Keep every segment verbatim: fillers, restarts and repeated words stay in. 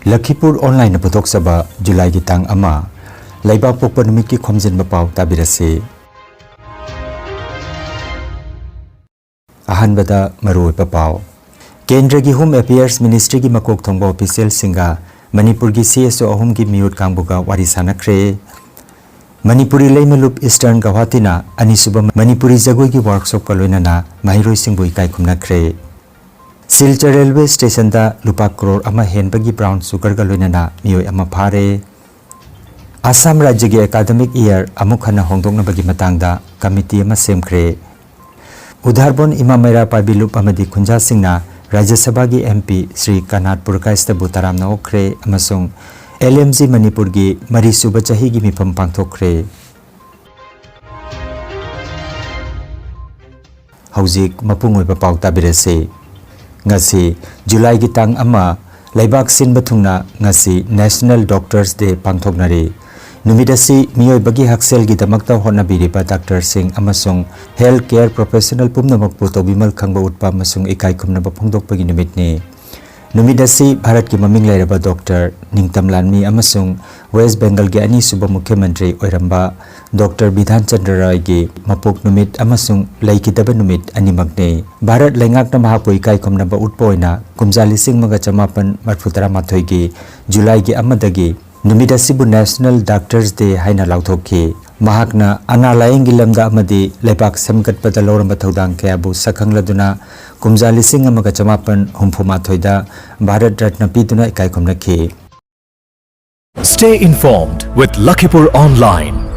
ꯂꯈꯤꯄꯨꯔ ꯑꯣꯟꯂꯥꯏꯟꯅ ꯄꯨꯊꯣꯛꯆꯕ ꯖꯨꯂꯥꯏꯒꯤ ꯇꯥꯡ ꯑꯃ, ꯂꯩꯕꯥꯛ ꯄꯣꯛꯄ ꯅꯨꯃꯤꯠꯀꯤ ꯈꯣꯝꯖꯤꯟꯕ ꯄꯥꯎ ꯇꯥꯕꯤꯔꯁꯤ꯫ ꯑꯍꯥꯟꯕꯗ ꯃꯔꯨꯑꯣꯏꯕ ꯄꯥꯎ꯫ ꯀꯦꯟꯗ꯭ꯔꯒꯤ ꯍꯣꯝ ꯑꯦꯐꯤꯌꯔꯁ ꯃꯤꯅꯤꯁꯇ꯭ꯔꯤꯒꯤ ꯃꯀꯣꯛ ꯊꯣꯡꯕ ꯑꯣꯐꯤꯁꯤꯌꯦꯜꯁꯤꯡꯒ ꯃꯅꯤꯄꯨꯔꯒꯤ ꯁꯤ ꯑꯦꯁ ꯑꯣ ꯑꯍꯨꯝꯒꯤ ꯃꯤꯍꯨꯠ ꯀꯥꯡꯕꯨꯒ ꯋꯥꯔꯤ ꯁꯥꯟꯅꯈ꯭ꯔꯦ꯫ ꯃꯅꯤꯄꯨꯔꯤ ꯂꯩꯃꯂꯨꯞ ꯏꯁꯇꯔꯟ ꯒꯧꯍꯥꯇꯤꯅ ꯑꯅꯤꯁꯨꯕ ꯃꯅꯤꯄꯨꯔꯤ ꯖꯒꯣꯏꯒꯤ ꯋꯥꯔꯛꯁꯣꯞꯀ ꯂꯣꯏꯅꯅ ꯃꯍꯩꯔꯣꯏꯁꯤꯡꯕꯨ ꯏꯀꯥꯏ ꯈꯨꯝꯅꯈ꯭ꯔꯦ꯫ ꯁꯤꯜꯆꯔ ꯔꯦꯜꯋꯦ ꯁ꯭ꯇꯦꯁꯟꯗ ꯂꯨꯄꯥ ꯀ꯭ꯔꯣꯔ ꯑꯃ ꯍꯦꯟꯕꯒꯤ ꯕ꯭ꯔꯥꯎꯟ ꯁꯨꯒꯔꯒ ꯂꯣꯏꯅꯅ ꯃꯤꯑꯣꯏ ꯑꯃ ꯐꯥꯔꯦ꯫ ꯑꯁꯥꯝ ꯔꯥꯖ꯭ꯌꯒꯤ ꯑꯦꯀꯥꯗꯃꯤꯛ ꯏꯌꯔ ꯑꯃꯨꯛ ꯍꯟꯅ ꯍꯣꯡꯗꯣꯛꯅꯕꯒꯤ ꯃꯇꯥꯡꯗ ꯀꯃꯤꯇꯤ ꯑꯃ ꯁꯦꯝꯈ꯭ꯔꯦ꯫ ꯎꯗꯥꯔꯕꯣꯟ ꯏꯃꯥ ꯃꯩꯔꯥ ꯄꯥꯏꯕꯤ ꯂꯨꯞ ꯑꯃꯗꯤ ꯈꯨꯟꯖꯥꯁꯤꯡꯅ ꯔꯥꯖ꯭ꯌ ꯁꯚꯥꯒꯤ ꯑꯦꯝ ꯄꯤ ꯁ꯭ꯔꯤ ꯀꯅꯥꯠ ꯄꯨꯔꯀꯥꯏꯁꯇꯕꯨ ꯇꯔꯥꯝꯅ ꯑꯣꯛꯈ꯭ꯔꯦ ꯑꯃꯁꯨꯡ ꯑꯦꯜ ꯑꯦꯝ ꯖꯤ ꯃꯅꯤꯄꯨꯔꯒꯤ ꯃꯔꯤꯁꯨꯕ ꯆꯍꯤꯒꯤ ꯃꯤꯐꯝ ꯄꯥꯡꯊꯣꯛꯈ꯭ꯔꯦ꯫ ꯍꯧꯖꯤꯛ ꯃꯄꯨꯡ ꯑꯣꯏꯕ ꯄꯥꯎ ꯇꯥꯕꯤꯔꯁꯤ꯫ ꯉꯁꯤ ꯖꯨꯂꯥꯏꯒꯤ ꯇꯥꯡ ꯑꯃ, ꯂꯩꯕꯥꯛ ꯁꯤꯟꯕ ꯊꯨꯡꯅ ꯉꯁꯤ National Doctors Day ꯄꯥꯡꯊꯣꯛꯅꯔꯤ꯫ ꯅꯨꯃꯤꯠ ꯑꯁꯤ ꯃꯤꯑꯣꯏꯕꯒꯤ ꯍꯛꯁꯦꯜꯒꯤꯗꯃꯛꯇ ꯍꯣꯠꯅꯕꯤꯔꯤꯕ ꯗꯥꯛꯇꯔꯁꯤꯡ ꯑꯃꯁꯨꯡ ꯍꯦꯜꯊ ꯀꯦꯌꯔ ꯄ꯭ꯔꯣꯐꯦꯁꯅꯦꯜ ꯄꯨꯝꯅꯃꯛꯄꯨ ꯇꯧꯕꯤꯃꯜ ꯈꯪꯕ ꯎꯠꯄ ꯑꯃꯁꯨꯡ ꯏꯀꯥꯏ ꯈꯨꯝꯅꯕ ꯐꯣꯡꯗꯣꯛꯄꯒꯤ ꯅꯨꯃꯤꯠꯅꯤ꯫ ꯅꯨꯃꯤꯠ ꯑꯁꯤ ꯚꯥꯔꯠꯀꯤ ꯃꯃꯤꯡ ꯂꯩꯔꯕ ꯗꯣꯛꯇꯔ ꯅꯤꯡꯇꯝ ꯂꯥꯟꯃꯤ ꯑꯃꯁꯨꯡ ꯋꯦꯁ꯭ꯠ ꯕꯦꯡꯒꯜꯒꯤ ꯑꯅꯤꯁꯨꯕ ꯃꯨꯈ꯭ꯌ ꯃꯟꯇ꯭ꯔꯤ ꯑꯣꯏꯔꯝꯕ ꯗꯣꯛꯇꯔ ꯕꯤꯙꯥꯟ ꯆꯟꯗ꯭ꯔ ꯔꯥꯏꯒꯤ ꯃꯄꯣꯛ ꯅꯨꯃꯤꯠ ꯑꯃꯁꯨꯡ ꯂꯩꯈꯤꯗꯕ ꯅꯨꯃꯤꯠ ꯑꯅꯤꯃꯛꯅꯤ꯫ ꯚꯥꯔꯠ ꯂꯩꯉꯥꯛꯅ ꯃꯍꯥꯛꯄꯨ ꯏꯀꯥꯏ ꯈꯨꯝꯅꯕ ꯎꯠꯄ ꯑꯣꯏꯅ ꯀꯨꯝꯖꯥ ꯂꯤꯁꯤꯡ ꯑꯃꯒ ꯆꯃꯥꯄꯟ ꯃꯔꯤꯐꯨ ꯇꯔꯥꯃꯥꯊꯣꯏꯒꯤ ꯖꯨꯂꯥꯏꯒꯤ ꯑꯃꯗꯒꯤ ꯅꯨꯃꯤꯠ ꯑꯁꯤꯕꯨ National Doctors Day ꯍꯥꯏꯅ ꯂꯥꯎꯊꯣꯛꯈꯤ꯫ ꯃꯍꯥꯛꯅ ꯑꯅꯥ ꯂꯥꯌꯦꯡꯒꯤ ꯂꯝꯗ ꯑꯃꯗꯤ ꯂꯩꯕꯥꯛ ꯁꯦꯝꯒꯠꯄꯗ ꯂꯧꯔꯝꯕ ꯊꯧꯗꯥꯡ ꯀꯌꯥꯕꯨ ꯁꯛꯈꯪꯂꯗꯨꯅ ꯀꯨꯝꯖꯥ ꯂꯤꯁꯤꯡ ꯑꯃꯒ ꯆꯃꯥꯄꯟ ꯍꯨꯝꯐꯨ ꯃꯥꯊꯣꯏꯗ ꯚꯥꯔꯠ ꯔꯠꯅ ꯄꯤꯗꯨꯅ ꯏꯀꯥꯏ ꯈꯨꯝꯅꯈꯤ꯫ Stay informed with Lakhipur Online.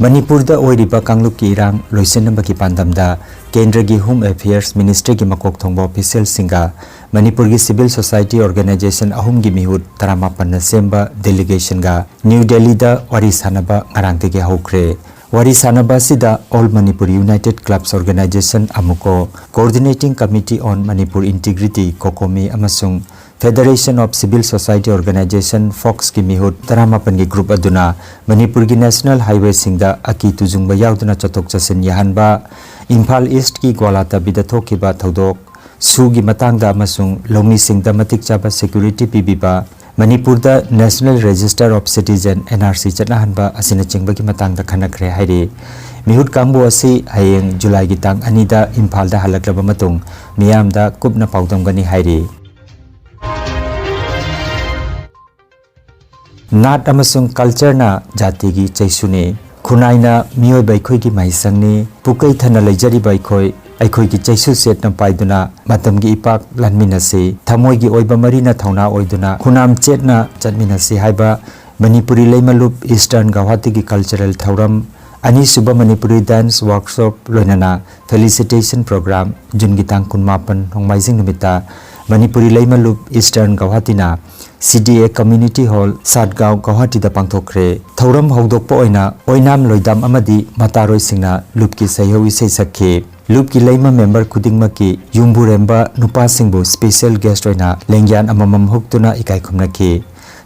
ꯃꯅꯤꯄꯨꯔꯗ ꯑꯣꯏꯔꯤꯕ ꯀꯥꯡꯂꯨꯞꯀꯤ ꯏꯔꯥꯡ ꯂꯣꯏꯁꯤꯟꯅꯕꯒꯤ ꯄꯥꯟꯗꯝꯗ ꯀꯦꯟꯗ꯭ꯔꯒꯤ ꯍꯣꯝ ꯑꯦꯐꯤꯌꯔꯁ ꯃꯤꯅꯤꯁꯇ꯭ꯔꯤꯒꯤ ꯃꯀꯣꯛ ꯊꯣꯡꯕ ꯑꯣꯐꯤꯁꯤꯌꯦꯜꯁꯤꯡꯒ ꯃꯅꯤꯄꯨꯔꯒꯤ ꯁꯤꯚꯤꯜ ꯁꯣꯁꯥꯏꯇꯤ ꯑꯣꯔꯒꯅꯥꯏꯖꯦꯁꯟ ꯑꯍꯨꯝꯒꯤ ꯃꯤꯍꯨꯠ ꯇꯔꯥꯃꯥꯄꯟꯅ ꯁꯦꯝꯕ ꯗꯦꯂꯤꯒꯦꯁꯟꯒ ꯅ꯭ꯌꯨ ꯗꯦꯜꯂꯤꯗ ꯋꯥꯔꯤ ꯁꯥꯟꯅꯕ ꯉꯔꯥꯡꯗꯒꯤ ꯍꯧꯈ꯭ꯔꯦ꯫ ꯋꯥꯔꯤ ꯁꯥꯟꯅꯕ ꯑꯁꯤꯗ All Manipur United Clubs Organization, ꯑꯃꯨꯀꯣ, Coordinating Committee on Manipur Integrity, ꯀꯣꯀꯣꯃꯤ, ꯑꯃꯁꯨꯡ Federation of Civil Society Organization, ꯐꯣꯛꯁꯀꯤ ꯃꯤꯍꯨꯠ ꯇꯔꯥꯃꯥꯄꯟꯒꯤ ꯒ꯭ꯔꯨꯞ ꯑꯗꯨꯅ ꯃꯅꯤꯄꯨꯔꯒꯤ ꯅꯦꯁꯅꯦꯜ ꯍꯥꯏꯋꯦꯁꯤꯡꯗ ꯑꯀꯤ ꯇꯨꯖꯨꯡꯕ ꯌꯥꯎꯗꯅ ꯆꯠꯊꯣꯛ ꯆꯠꯁꯤꯟ ꯌꯥꯍꯟꯕ, ꯏꯝꯐꯥꯜ ꯏꯁ꯭ꯠꯀꯤ ꯒ꯭ꯋꯥꯂꯥꯇꯕꯤꯗ ꯊꯣꯛꯈꯤꯕ ꯊꯧꯗꯣꯛ, ꯁꯨꯒꯤ ꯃꯇꯥꯡꯗ ꯑꯃꯁꯨꯡ ꯂꯧꯃꯤꯁꯤꯡꯗ ꯃꯇꯤꯛ ꯆꯥꯕ ꯁꯦꯀ꯭ꯌꯨꯔꯤꯇꯤ ꯄꯤꯕꯤꯕ, ꯃꯅꯤꯄꯨꯔꯗ National Register of Citizen, N R C, ꯆꯠꯅꯍꯟꯕ ꯑꯁꯤꯅꯆꯤꯡꯕꯒꯤ ꯃꯇꯥꯡꯗ ꯈꯟꯅꯈ꯭ꯔꯦ ꯍꯥꯏꯔꯤ꯫ ꯃꯤꯍꯨꯠ ꯀꯥꯡꯕꯨ ꯑꯁꯤ ꯍꯌꯦꯡ ꯖꯨꯂꯥꯏꯒꯤ ꯇꯥꯡ ꯑꯅꯤꯗ ꯏꯝꯐꯥꯜꯗ ꯍꯜꯂꯛꯂꯕ ꯃꯇꯨꯡ ꯃꯤꯌꯥꯝꯗ ꯀꯨꯞꯅ ꯄꯥꯎꯗꯝꯒꯅꯤ ꯍꯥꯏꯔꯤ꯫ ꯅꯥꯠ ꯑꯃꯁꯨꯡ ꯀꯜꯆꯔꯅ ꯖꯥꯇꯤꯒꯤ ꯆꯩꯁꯨꯅꯤ꯫ ꯈꯨꯟꯅꯥꯏꯅ ꯃꯤꯑꯣꯏꯕ ꯑꯩꯈꯣꯏꯒꯤ ꯃꯍꯩꯁꯪꯅꯤ꯫ ꯄꯨꯀꯩ ꯊꯟꯅ ꯂꯩꯖꯔꯤꯕ ꯑꯩꯈꯣꯏ, ꯑꯩꯈꯣꯏꯒꯤ ꯆꯩꯁꯨ ꯆꯦꯠꯅ ꯄꯥꯏꯗꯨꯅ ꯃꯇꯝꯒꯤ ꯏꯄꯥꯛ ꯂꯥꯟꯃꯤꯟꯅꯁꯤ꯫ ꯊꯃꯣꯏꯒꯤ ꯑꯣꯏꯕ ꯃꯔꯤꯅ ꯊꯧꯅꯥ ꯑꯣꯏꯗꯨꯅ ꯈꯨꯅꯥꯝ ꯆꯦꯠꯅ ꯆꯠꯃꯤꯟꯅꯁꯤ ꯍꯥꯏꯕ ꯃꯅꯤꯄꯨꯔꯤ ꯂꯩꯃꯂꯨꯞ ꯏꯁ꯭ꯇꯔꯟ ꯒꯧꯍꯥꯇꯤꯒꯤ ꯀꯜꯆꯔꯦꯜ ꯊꯧꯔꯝ, ꯑꯅꯤꯁꯨꯕ ꯃꯅꯤꯄꯨꯔꯤ ꯗꯥꯟꯁ ꯋꯥꯔꯛꯁꯣꯞ, ꯂꯣꯏꯅꯅ ꯐꯦꯂꯤꯁꯤꯇꯦꯁꯟ ꯄ꯭ꯔꯣꯒ꯭ꯔꯥꯝ, ꯖꯨꯟꯒꯤ ꯇꯥꯡ ꯀꯨꯟꯃꯥꯄꯟ ꯅꯣꯡꯃꯥꯏꯖꯤꯡ ꯅꯨꯃꯤꯠꯇ ꯃꯅꯤꯄꯨꯔꯤ ꯂꯩꯃꯂꯨꯞ ꯏꯁ꯭ꯇꯔꯟ ꯒꯧꯍꯥꯇꯤꯅ C D A Community Hall, Satgaon, ꯒꯧꯍꯥꯇꯤꯗ ꯄꯥꯡꯊꯣꯛꯈ꯭ꯔꯦ꯫ ꯊꯧꯔꯝ ꯍꯧꯗꯣꯛꯄ ꯑꯣꯏꯅ ꯑꯣꯏꯅꯥꯝ ꯂꯣꯏꯗꯥꯝ ꯑꯃꯗꯤ ꯃꯇꯥꯔꯣꯏꯁꯤꯡꯅ ꯂꯨꯞꯀꯤ ꯁꯩꯍꯧ ꯏꯁꯩ ꯁꯛꯈꯤ꯫ ꯂꯨꯞꯀꯤ ꯂꯩꯃ ꯃꯦꯝꯕꯔ ꯈꯨꯗꯤꯡꯃꯛꯀꯤ ꯌꯨꯝꯕꯨꯔꯦꯝꯕ ꯅꯨꯄꯥꯁꯤꯡꯕꯨ ꯁ꯭ꯄꯦꯁꯦꯜ ꯒꯦꯁ꯭ꯠ ꯑꯣꯏꯅ ꯂꯦꯡꯌꯥꯟ ꯑꯃꯃꯝ ꯍꯨꯛꯇꯨꯅ ꯏꯀꯥꯏ ꯈꯨꯝꯅꯈꯤ꯫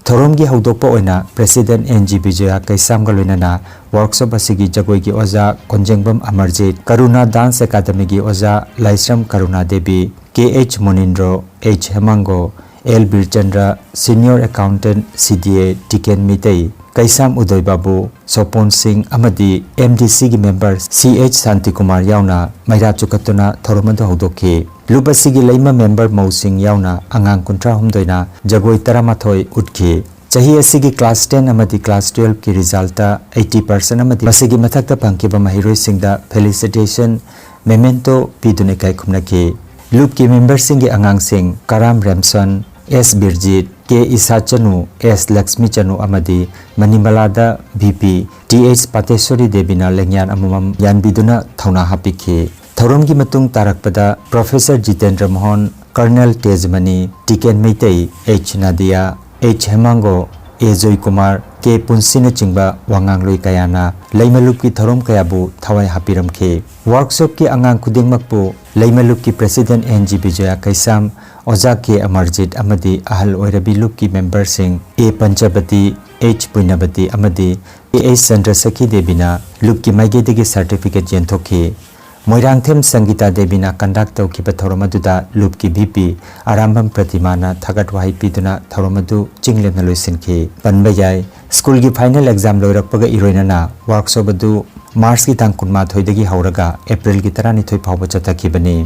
ꯊꯧꯔꯝꯒꯤ ꯍꯧꯗꯣꯛꯄ ꯑꯣꯏꯅ ꯄ꯭ꯔꯦꯁꯤꯗꯦꯟꯠ ꯑꯦꯟ ꯖꯤ ꯕꯤꯖꯌ ꯀꯩꯁꯥꯝꯒ ꯂꯣꯏꯅꯅ ꯋꯥꯔꯛꯁꯣꯞ ꯑꯁꯤꯒꯤ ꯖꯒꯣꯏꯒꯤ ꯑꯣꯖꯥ ꯀꯣꯟꯖꯦꯡꯕꯝ ꯑꯃꯔꯖꯤꯠ, ꯀꯔꯨꯅꯥ ꯗꯥꯟꯁ ꯑꯦꯀꯥꯗꯃꯤꯒꯤ Oja Laishram Karuna Devi, K H Munindro, H Hemango, L Birachandra, senior accountant C D A Tiken Meitei, Keisham Udoy Babu, Sopon Singh ꯑꯃꯗꯤ M D C ꯒꯤ ꯃꯦꯝꯕꯔ C H ꯁꯥꯟꯇꯤꯀꯨꯃꯥꯔ ꯌꯥꯎꯅ ꯃꯩꯔꯥ ꯆꯨꯈꯠꯇꯨꯅ ꯊꯧꯔꯝ ꯑꯗꯨ ꯍꯧꯗꯣꯛꯈꯤ꯫ ꯂꯨꯞ ꯑꯁꯤꯒꯤ ꯂꯩꯃ ꯃꯦꯝꯕꯔ ꯃꯧꯁꯤꯡ ꯌꯥꯎꯅ ꯑꯉꯥꯡ ꯀꯨꯟꯊ꯭ꯔꯥ ꯍꯨꯝꯗꯣꯏꯅ ꯖꯒꯣꯏ ꯇꯔꯥꯃꯥꯊꯣꯏ ꯎꯠꯈꯤ꯫ ꯆꯍꯤ ꯑꯁꯤꯒꯤ ꯀ꯭ꯂꯥꯁ ꯇꯦꯟ ꯑꯃꯗꯤ ꯀ꯭ꯂꯥꯁ ꯇꯨꯌꯦꯜꯐꯀꯤ ꯔꯤꯖꯜꯇ eighty percent ꯑꯃꯗꯤ ꯃꯁꯤꯒꯤ ꯃꯊꯛꯇ ꯐꯪꯈꯤꯕ ꯃꯍꯩꯔꯣꯏꯁꯤꯡꯗ ꯐꯦꯂꯤꯁꯤꯇꯦꯁꯟ ꯃꯦꯃꯦꯟꯇꯣ ꯄꯤꯗꯨꯅ ꯏꯀꯥꯏ ꯈꯨꯝꯅꯈꯤ꯫ ꯂꯨꯞꯀꯤ ꯃꯦꯝꯕꯔꯁꯤꯡꯒꯤ ꯑꯉꯥꯡꯁꯤꯡ ꯀꯔꯥꯝ ꯔꯦꯝꯁꯟ, ꯑꯦꯁ ꯕꯤꯔꯖꯤꯠ, ꯀꯦ ꯏꯁꯥꯆꯅꯨ, ꯑꯦꯁ ꯂꯛꯁꯃꯤꯆꯅꯨ ꯑꯃꯗꯤ ꯃꯅꯤꯃꯂꯥꯗ V P T H ꯄꯥꯇꯦꯁꯣꯔꯤ ꯗꯦꯕꯤꯅ ꯂꯦꯡꯌꯥꯟ ꯑꯃꯃꯝ ꯌꯥꯟꯕꯤꯗꯨꯅ ꯊꯧꯅꯥ ꯍꯥꯞꯄꯤꯈꯤ꯫ ꯊꯧꯔꯝꯒꯤ ꯃꯇꯨꯡ ꯇꯥꯔꯛꯄꯗ professor Jitendra Mohan, colonel Tejmani, Tiken Meitei, H Nadiya, H Hemango, A Joykumar, K ꯄꯨꯟꯁꯤꯅꯆꯤꯡꯕ ꯋꯥꯉꯥꯡꯂꯣꯏ ꯀꯌꯥꯅ ꯂꯩꯃꯂꯨꯞꯀꯤ ꯊꯧꯔꯝ ꯀꯌꯥꯕꯨ ꯊꯋꯥꯏ ꯍꯥꯞꯄꯤꯔꯝꯈꯤ꯫ ꯋꯥꯔꯛꯁꯣꯞꯀꯤ ꯑꯉꯥꯡ ꯈꯨꯗꯤꯡꯃꯛꯄꯨ ꯂꯩꯃꯂꯨꯞꯀꯤ president N G Bijay Keisham, Oja K Amarjeet ꯑꯃꯗꯤ ꯑꯍꯜ ꯑꯣꯏꯔꯕꯤ ꯂꯨꯞꯀꯤ ꯃꯦꯝꯕꯔꯁꯤꯡ ꯑꯦ ꯄꯟꯆꯕꯇꯤ, ꯑꯩꯆ ꯄꯨꯏꯅꯕꯇꯤ ꯑꯃꯗꯤ ꯑꯦ ꯑꯩꯆ ꯆꯟꯗ꯭ꯔꯁꯈꯤ ꯗꯦꯕꯤꯅ ꯂꯨꯞꯀꯤ ꯃꯥꯏꯀꯩꯗꯒꯤ ꯁꯥꯔꯇꯤꯐꯤꯀꯦꯠ ꯌꯦꯟꯊꯣꯛꯈꯤ꯫ ꯃꯣꯏꯔꯥꯡꯊꯦꯝ ꯁꯪꯒꯤꯇꯥ ꯗꯦꯕꯤꯅ conduct ꯇꯧꯈꯤꯕ ꯊꯧꯔꯝ ꯑꯗꯨꯗ ꯂꯨꯞꯀꯤ ꯚꯤ ꯄꯤ ꯑꯔꯥꯝꯕꯝ ꯄ꯭ꯔꯇꯤꯃꯥꯅ ꯊꯥꯒꯠ ꯋꯥꯍꯩ ꯄꯤꯗꯨꯅ ꯊꯧꯔꯝ ꯑꯗꯨ ꯆꯤꯡ ꯂꯦꯝꯅ ꯂꯣꯏꯁꯤꯟꯈꯤ꯫ ꯄꯟꯕ ꯌꯥꯏ, ꯁ꯭ꯀꯨꯜꯒꯤ final exam ꯂꯣꯏꯔꯛꯄꯒ ꯏꯔꯣꯏꯅꯅ workshop ꯑꯗꯨ ꯃꯥꯔꯆꯀꯤ ꯇꯥꯡ ꯀꯨꯟꯃꯥꯊꯣꯏꯗꯒꯤ ꯍꯧꯔꯒ ꯑꯦꯄ꯭ꯔꯤꯜꯒꯤ ꯇꯔꯥꯅꯤꯊꯣꯏ ꯐꯥꯎꯕ ꯆꯠꯊꯈꯤꯕꯅꯤ꯫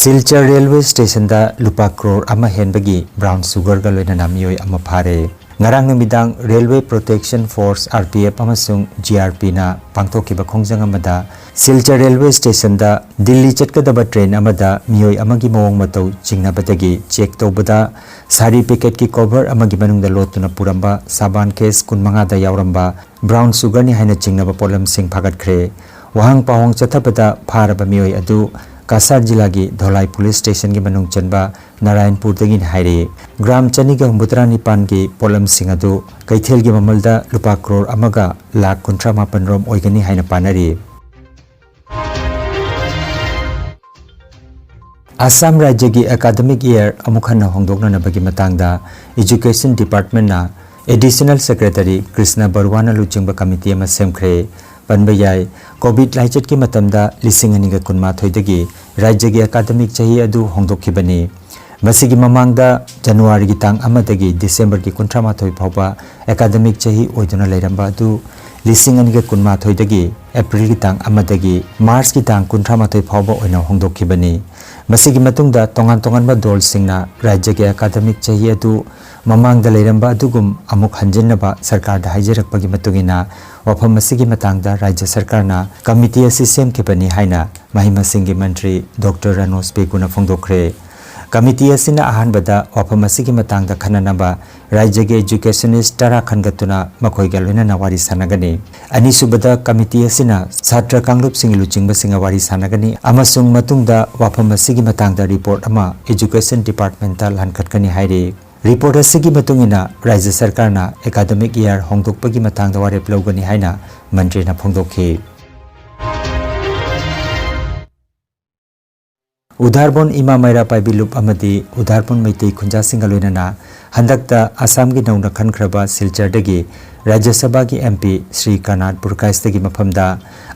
ꯁꯤꯜꯆꯔ ꯔꯦꯜꯋꯦ ꯁ꯭ꯇꯦꯁꯟꯗ ꯂꯨꯄꯥ ꯀ꯭ꯔꯣꯔ ꯑꯃ ꯍꯦꯟꯕꯒꯤ brown sugarꯒ ꯂꯣꯏꯅꯅ ꯃꯤꯑꯣꯏ ꯑꯃ ꯐꯥꯔꯦ꯫ ꯉꯔꯥꯡ ꯅꯨꯃꯤꯗꯥꯡ Railway Protection Force, R P F, ꯑꯃꯁꯨꯡ G R Pꯅ ꯄꯥꯡꯊꯣꯛꯈꯤꯕ ꯈꯣꯡꯖꯪ ꯑꯃꯗ ꯁꯤꯜꯆꯔ ꯔꯦꯜꯋꯦ ꯁ꯭ꯇꯦꯁꯟꯗ ꯗꯤꯜꯂꯤ ꯆꯠꯀꯗꯕ ꯇ꯭ꯔꯦꯟ ꯑꯃꯗ ꯃꯤꯑꯣꯏ ꯑꯃꯒꯤ ꯃꯑꯣꯡ ꯃꯇꯧ ꯆꯤꯡꯅꯕꯗꯒꯤ ꯆꯦꯛ ꯇꯧꯕꯗ ꯁꯥꯔꯤ ꯄꯦꯀꯦꯠꯀꯤ ꯀꯣꯚꯔ ꯑꯃꯒꯤ ꯃꯅꯨꯡꯗ ꯂꯣꯠꯇꯨꯅ ꯄꯨꯔꯝꯕ ꯁꯥꯕꯥꯟ ꯀꯦꯁ ꯀꯨꯟꯃꯉꯥꯗ ꯌꯥꯎꯔꯝꯕ brown sugarꯅꯤ ꯍꯥꯏꯅ ꯆꯤꯡꯅꯕ ꯄꯣꯠꯂꯝꯁꯤꯡ ꯐꯥꯒꯠꯈ꯭ꯔꯦ꯫ ꯋꯥꯍꯪ ꯄꯥꯎꯍꯪ ꯆꯠꯊꯕꯗ ꯐꯥꯔꯕ ꯃꯤꯑꯣꯏ ꯑꯗꯨ ꯀꯁꯥꯔ ꯖꯤꯂꯥꯒꯤ ꯙꯣꯂꯥꯏ ꯄꯨꯂꯤꯁ ꯁ꯭ꯇꯦꯁꯟꯒꯤ ꯃꯅꯨꯡ ꯆꯟꯕ ꯅꯥꯔꯥꯌꯟꯄꯨꯔꯗꯒꯤꯅꯤ ꯍꯥꯏꯔꯤ꯫ ꯒ꯭ꯔꯥꯝ ꯆꯅꯤꯒ ꯍꯨꯝꯐꯨꯇꯔꯥ ꯅꯤꯄꯥꯟꯒꯤ ꯄꯣꯠꯂꯝꯁꯤꯡ ꯑꯗꯨ ꯀꯩꯊꯦꯜꯒꯤ ꯃꯃꯜꯗ ꯂꯨꯄꯥ ꯀ꯭ꯔꯣꯔ ꯑꯃꯒ ꯂꯥꯈ ꯀꯨꯟꯊ꯭ꯔꯥ ꯃꯥꯄꯟ ꯔꯣꯝ ꯑꯣꯏꯒꯅꯤ ꯍꯥꯏꯅ ꯄꯥꯅꯔꯤ꯫ ꯑꯁꯥꯝ ꯔꯥꯖ꯭ꯌꯒꯤ academic year ꯑꯃꯨꯛ ꯍꯟꯅ ꯍꯣꯡꯗꯣꯛꯅꯅꯕꯒꯤ ꯃꯇꯥꯡꯗ Education Departmentꯅ Additional Secretary ꯀ꯭ꯔꯤꯁꯅ ꯕꯔꯨꯋꯥꯅ ꯂꯨꯆꯤꯡꯕ committee ꯑꯃ ꯁꯦꯝꯈ꯭ꯔꯦ꯫ ꯄꯟꯕ ꯌꯥꯏ꯫ ꯀꯣꯚꯤꯗ ꯂꯥꯏꯆꯠꯀꯤ ꯃꯇꯝꯗ ꯂꯤꯁꯤꯡ ꯑꯅꯤꯒ ꯀꯨꯟꯃꯥꯊꯣꯏꯗꯒꯤ ꯔꯥꯖ꯭ꯌꯒꯤ ꯑꯦꯀꯥꯗꯃꯤꯛ ꯆꯍꯤ ꯑꯗꯨ ꯍꯣꯡꯗꯣꯛꯈꯤꯕꯅꯤ꯫ ꯃꯁꯤꯒꯤ ꯃꯃꯥꯡꯗ ꯖꯅꯋꯥꯔꯤꯒꯤ ꯇꯥꯡ ꯑꯃꯗꯒꯤ ꯗꯤꯁꯦꯝꯕꯔꯒꯤ ꯀꯨꯟꯊ꯭ꯔꯥ ꯃꯥꯊꯣꯏ ꯐꯥꯎꯕ ꯑꯦꯀꯥꯗꯃꯤꯛ ꯆꯍꯤ ꯑꯣꯏꯗꯨꯅ ꯂꯩꯔꯝꯕ ꯑꯗꯨ ꯂꯤꯁꯤꯡ ꯑꯅꯤꯒ ꯀꯨꯟꯃꯥꯊꯣꯏꯗꯒꯤ ꯑꯦꯄ꯭ꯔꯤꯜꯒꯤ ꯇꯥꯡ ꯑꯃꯗꯒꯤ ꯃꯥꯔꯆꯀꯤ ꯇꯥꯡ ꯀꯨꯟꯊ꯭ꯔꯥ ꯃꯥꯊꯣꯏ ꯐꯥꯎꯕ ꯑꯣꯏꯅ ꯍꯣꯡꯗꯣꯛꯈꯤꯕꯅꯤ꯫ ꯃꯁꯤꯒꯤ ꯃꯇꯨꯡꯗ ꯇꯣꯉꯥꯟ ꯇꯣꯉꯥꯟꯕ ꯗꯣꯜꯁꯤꯡꯅ ꯔꯥꯖ꯭ꯌꯒꯤ ꯑꯦꯀꯥꯗꯃꯤꯛ ꯆꯍꯤ ꯑꯗꯨ ꯃꯃꯥꯡꯗ ꯂꯩꯔꯝꯕ ꯑꯗꯨꯒꯨꯝ ꯑꯃꯨꯛ ꯍꯟꯖꯤꯟꯅꯕ ꯁꯔꯀꯥꯔꯗ ꯍꯥꯏꯖꯔꯛꯄꯒꯤ ꯃꯇꯨꯡ ꯏꯟꯅ ꯋꯥꯐꯝ ꯑꯁꯤꯒꯤ ꯃꯇꯥꯡꯗ ꯔꯥꯖ꯭ꯌ ꯁꯔꯀꯥꯔꯅ ꯀꯃꯤꯇꯤ ꯑꯁꯤ ꯁꯦꯝꯈꯤꯕꯅꯤ ꯍꯥꯏꯅ ꯃꯍꯩ ꯃꯁꯤꯡꯒꯤ ꯃꯟꯇ꯭ꯔꯤ ꯗꯣꯛꯇꯔ ꯔꯥꯅꯣꯁ ꯕꯦꯒꯨꯅ ꯐꯣꯡꯗꯣꯛꯈ꯭ꯔꯦ꯫ ꯀꯃꯤꯇꯤ ꯑꯁꯤꯅ ꯑꯍꯥꯟꯕꯗ ꯋꯥꯐꯝ ꯑꯁꯤꯒꯤ ꯃꯇꯥꯡꯗ ꯈꯟꯅꯅꯕ ꯔꯥꯖ꯭ꯌꯒꯤ ꯏꯖꯨꯀꯦꯁꯅꯤꯁ ꯇꯔꯥ ꯈꯟꯒꯠꯇꯨꯅ ꯃꯈꯣꯏꯒ ꯂꯣꯏꯅꯅ ꯋꯥꯔꯤ ꯁꯥꯟꯅꯒꯅꯤ꯫ ꯑꯅꯤꯁꯨꯕꯗ ꯀꯃꯤꯇꯤ ꯑꯁꯤꯅ ꯁꯥꯇ꯭ꯔ ꯀꯥꯡꯂꯨꯞꯁꯤꯡꯒꯤ ꯂꯨꯆꯤꯡꯕꯁꯤꯡꯒ ꯋꯥꯔꯤ ꯁꯥꯟꯅꯒꯅꯤ ꯑꯃꯁꯨꯡ ꯃꯇꯨꯡꯗ ꯋꯥꯐꯝ ꯑꯁꯤꯒꯤ ꯃꯇꯥꯡꯗ ꯔꯤꯄꯣꯔꯠ ꯑꯃ ꯏꯖꯨꯀꯦꯁꯟ ꯗꯤꯄꯥꯔꯠꯃꯦꯟꯇ ꯂꯥꯟꯈꯠꯀꯅꯤ ꯍꯥꯏꯔꯤ꯫ ꯔꯤꯄꯣꯔꯠ ꯑꯁꯤꯒꯤ ꯃꯇꯨꯡ ꯏꯟꯅ ꯔꯥꯖ꯭ꯌ ꯁꯔꯀꯥꯔꯅ ꯑꯦꯀꯥꯗꯃꯤꯛ ꯏꯌꯥꯔ ꯍꯣꯡꯗꯣꯛꯄꯒꯤ ꯃꯇꯥꯡꯗ ꯋꯥꯔꯦꯞ ꯂꯧꯒꯅꯤ ꯍꯥꯏꯅ ꯃꯟꯇ꯭ꯔꯤꯅ ꯐꯣꯡꯗꯣꯛꯈꯤ꯫ ꯎꯗꯥꯔꯕꯣꯟ ꯏꯃꯥ ꯃꯩꯔꯥ ꯄꯥꯏꯕꯤ ꯂꯨꯞ ꯑꯃꯗꯤ ꯎꯗꯥꯔꯕꯣꯟ ꯃꯩꯇꯩ ꯈꯨꯟꯖꯥꯁꯤꯡꯒ ꯂꯣꯏꯅꯅ ꯍꯟꯗꯛꯇ ꯑꯁꯥꯝꯒꯤ ꯅꯧꯅ ꯈꯟꯈ꯭ꯔꯕ ꯁꯤꯜꯆꯔꯗꯒꯤ ꯔꯥꯖ꯭ꯌ ꯁꯚꯥꯒꯤ ꯑꯦꯝ ꯄꯤ ꯁ꯭ꯔꯤ ꯀꯔꯅꯥꯠ ꯄꯨꯔꯀꯥꯏꯁꯇꯒꯤ ꯃꯐꯝꯗ